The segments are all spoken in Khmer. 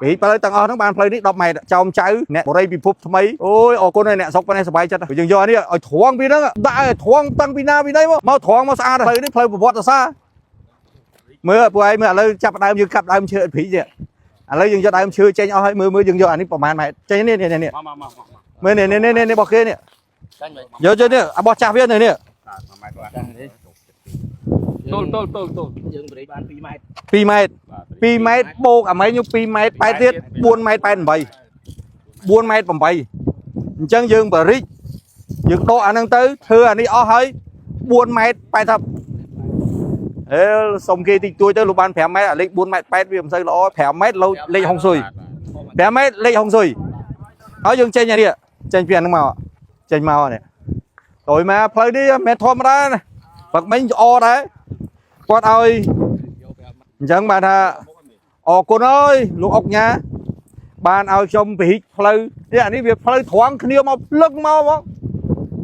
ពីផ្លូវទាំងអស់ហ្នឹងបានផ្លូវនេះ10ម៉ែត្រចោមចៅអ្នកបរិយពិភពថ្មីអូយអរគុណហើយអ្នកស្រុកប៉ុណ្ណេះសប្បាយចិត្តយើងយកនេះឲ្យត្រង់ពីហ្នឹងដាក់ឲ្យត្រង់តាំងពីណាពីណីមកមកត្រង់មកស្អាតផ្លូវនេះផ្លូវប្រវត្តិសាស្ត្រមើលពួកឯងមើលឥឡូវចាប់ដើមយើងកាប់ដើមឈើអត់ព្រីទៀតឥឡូវយើងយកដើមឈើចេញអស់ហើយមើលមើលយើងយកអានេះប្រហែលម៉ែត្រចេញនេះនេះនេះ មកមកមកមក មើលនេះនេះនេះនេះរបស់គេនេះ ចាញ់មិន យកយកនេះរបស់ចាស់វានេះនេះ 1ម៉ែត្របាទទល់ទល់ទល់ទល់ យើងបរិយបាន2ម៉ែត្រ 2ម៉ែត្រ2ម៉ែត្របូកអាម៉េចនោះ2ម៉ែត្រ8ទៀត4ម៉ែត្រ88 4ម៉ែត្រ8អញ្ចឹងយើងបរិចយើងដកអាហ្នឹងទៅធ្វើអានេះអស់ហើយ4ម៉ែត្រ80អេសុំគេតិចតួចទៅលោកបាន5ម៉ែត្រអាលេខ4ម៉ែត្រ8វាមិនសូវល្អ5ម៉ែត្រលោលេខហុងស៊ុយ5ម៉ែត្រលេខហុងស៊ុយហើយយើងចេញអានេះចេញពីអាហ្នឹងមកចេញមកនេះដោយមកផ្លូវនេះមិនមែនធម្មតាណាបាក់មិញល្អដែរគាត់ឲ្យអញ្ចឹងបានថាអរគុណអើយលោកអុកញ៉ាបានឲ្យខ្ញុំពហិចផ្លូវនេះអានេះវាផ្លូវត្រង់គ្នាមកភ្លឹងមកហ្មង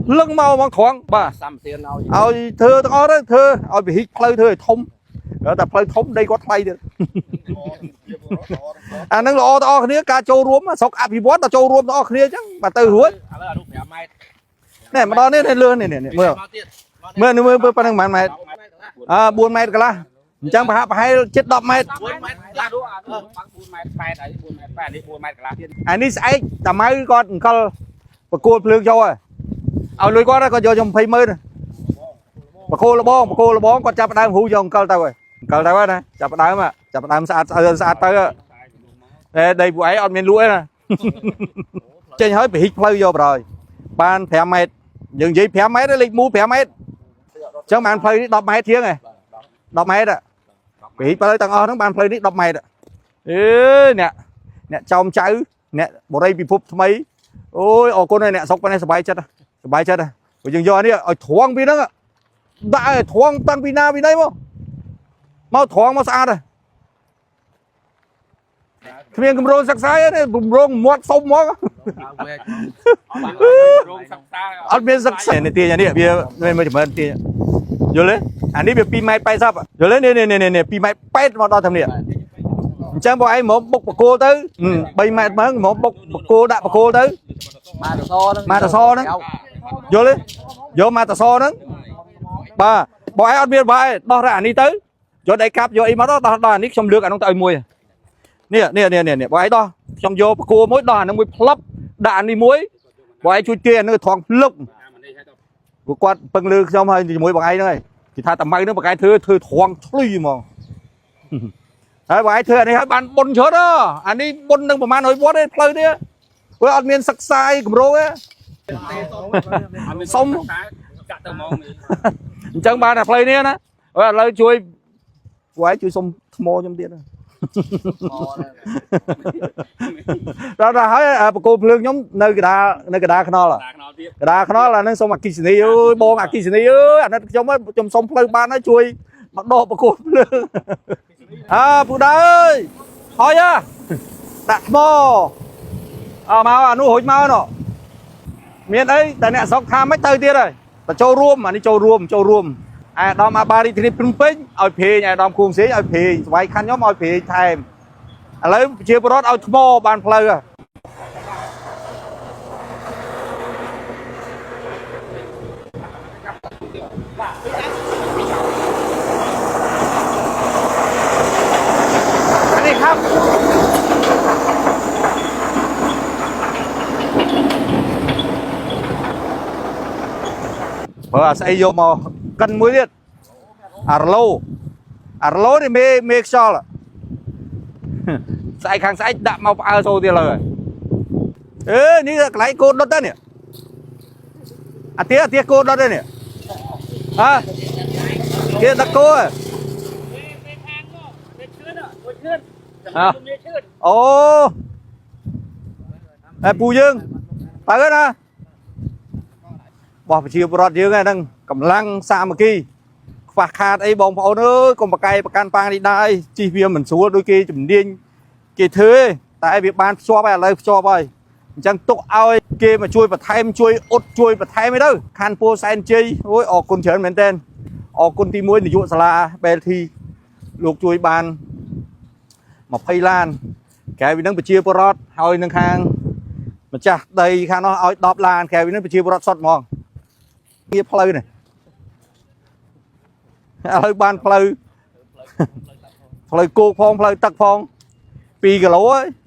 ភ្លឹងមកហ្មងត្រង់បាទ សម្បទានឲ្យ ឲ្យធ្វើទាំងអស់ទៅធ្វើឲ្យពហិចផ្លូវធ្វើឲ្យធំតែផ្លូវធំដីគាត់ថ្លៃទៀតអាហ្នឹងល្អទាំងអស់គ្នាការចូលរួមស្រុកអភិវឌ្ឍដល់ចូលរួមទាំងអស់គ្នាអញ្ចឹងបាទទៅរួច ឥឡូវអានោះ5ម៉ែត្រ នេះមកដល់នេះនេះលឿននេះនេះមើល មកទៀត មើលនេះមើលប៉ុណ្្នឹងប៉ុន្មានម៉ែត្រអើ4ម៉ែត្រកន្លះអញ្ចឹងប្រហាក់ប្រហែលជិត10ម៉ែត្រ 4ម៉ែត្រឡាស់នោះអានោះបាំង4ម៉ែត្រ8ហើយ4ម៉ែត្រ8នេះ4ម៉ែត្រកន្លះទៀត អានេះស្អែកតាម៉ៅគាត់អង្គលបកគោលភ្លើងចូលហើយឲ្យលុយគាត់គាត់យកខ្ញុំ20ម៉ឺនបកគោលលបងបកគោលលបងគាត់ចាប់ផ្ដើមហ៊ូយកអង្គលទៅហើយអង្គលទៅហើយណាចាប់ផ្ដើមចាប់ផ្ដើមស្អាតស្អាតស្អាតទៅតែដីពួកឯងអត់មានលក់ទេណាចេញហើយពហិចផ្លូវយកប្រហើយបាន5ម៉ែត្រយើងនិយាយ5ម៉ែត្រលេខមូល5ម៉ែត្រអញ្ចឹងបានផ្លូវនេះ10ម៉ែត្រជាងហ៎10ម៉ែត្រពហិចផ្លូវទាំងអស់ហ្នឹងបានផ្លូវនេះ10ម៉ែត្រអេអ្នកអ្នកចោមចៅអ្នកបរិយពិភពថ្មីអូយអរគុណហើយអ្នកស្រុកប៉ុណ្ណេះសប្បាយចិត្តសប្បាយចិត្តព្រោះយើងយកអានេះឲ្យត្រង់ពីហ្នឹងដាក់ឲ្យត្រង់តាំងពីណាពីណីមកមកត្រង់មកស្អាតហើយគ្មានគម្រោងសិក្សាទេគម្រោងមាត់សុំមក វែក រោងសិក្សា អត់មានសិក្សានេះទាញអានេះវាមានមួយចម្រើនទាញយល់ទេអានេះវា2ម៉ែត្រ80យល់ទេនេះនេះនេះនេះ2ម៉ែត្រ8មកដល់តាមនេះអញ្ចឹងបងឯងមកបុកបកគោទៅ3ម៉ែត្រហ្មងមកបុកបកគោដាក់បកគោទៅ មកតសហ្នឹង មកតសហ្នឹងយល់ទេយកមកតសហ្នឹងបាទបងឯងអត់មានបាយដោះរ៉ាអានេះទៅយកដៃកាប់យកអីមកដោះដោះអានេះខ្ញុំលើកអានោះទៅឲ្យមួយនេះនេះនេះនេះបងឯងដោះខ្ញុំយកបកគោមួយដោះអានឹងមួយផ្លឹបដាក់អានេះមួយបងឯងជួយទាអានឹងត្រង់ភ្លឹក ព្រោះគាត់ពឹងលើខ្ញុំហើយជាមួយបងឯងហ្នឹងហើយគេថាតាម៉ៅហ្នឹងបងឯងធ្វើធ្វើត្រង់ឆ្លុយហ្មងហើយបងឯងធ្វើអានេះហើយបានបុនច្រើនអានេះបុននឹងប្រហែល100វត្តទេផ្លូវនេះព្រោះអត់មានសិក្សាអីកម្រោងទេសុំ ចាក់ទៅហ្មងនេះ អញ្ចឹងបានតែផ្លូវនេះណាឥឡូវជួយបងឯងជួយសុំថ្មខ្ញុំទៀតដល់ដល់ហើយបកគោភ្លើងខ្ញុំនៅកដានៅកដាខ្នល់ តាខ្នល់ទៀត កដាខ្នល់អាហ្នឹងសុំអគិសនីអើយបងអគិសនីអើយអាណិតខ្ញុំខ្ញុំសុំផ្លូវបានហើយជួយមកដកបកគោភ្លើងអើពូដាអើយហើយដាក់ថ្មអើមកអានោះរួចមកណោះមានអីតែអ្នកស្រុកថាមិនទៅទៀតហើយតែចូលរួមអានេះចូលរួមចូលរួមអាដាមអាបារីធានីភ្នំពេញឲ្យព្រេងអាដាមគួងសេងឲ្យព្រេងស្វ័យខណ្ឌខ្ញុំឲ្យព្រេងថែមឥឡូវប្រជាពលរដ្ឋឲ្យថ្មបានផ្លូវ อันนี้ครับបើអាស្អីយកមកកិនមួយទៀតអារឡូអារឡូនេះមេមេខ្យល់ស្អែកខាងស្អែកដាក់មកផ្អើលចូលទៀតលើហើយអេនេះកន្លែងគោដុតដែរនេះអាទៀអាទៀគោដុតដែរនេះហ៎គេដឹកគោហ៎ អូហើយពូយើងទៅណាបោះប្រជាពលរដ្ឋយើងហ្នឹងកម្លាំងសាមគ្គីខ្វះខាតអីបងប្អូនអើយកុំបកែប្រកាន់ប៉ាងនេះដែរអីជីវាមិនស្រួលដូចគេជំនាញគេធ្វើទេតែវាបានភ្ជាប់ហើយឥឡូវភ្ជាប់ហើយអញ្ចឹងទុកឲ្យគេមកជួយបន្ថែមជួយអ៊ុតជួយបន្ថែមអីទៅខណ្ឌពោធិ៍សែនជ័យអូយអរគុណច្រើនមែនទែនអរគុណទី1នាយកសាលាបែលធីលោកជួយបាន 20ឡាន ក្រៅពីហ្នឹងប្រជាពលរដ្ឋហើយនឹងខាងម្ចាស់ដីខាងនោះឲ្យ10ឡានក្រៅពីហ្នឹងប្រជាពលរដ្ឋសុទ្ធហ្មងងារផ្លូវនេះឥឡូវបានផ្លូវផ្លូវគោកផងផ្លូវទឹកផង2គីឡូហើយ។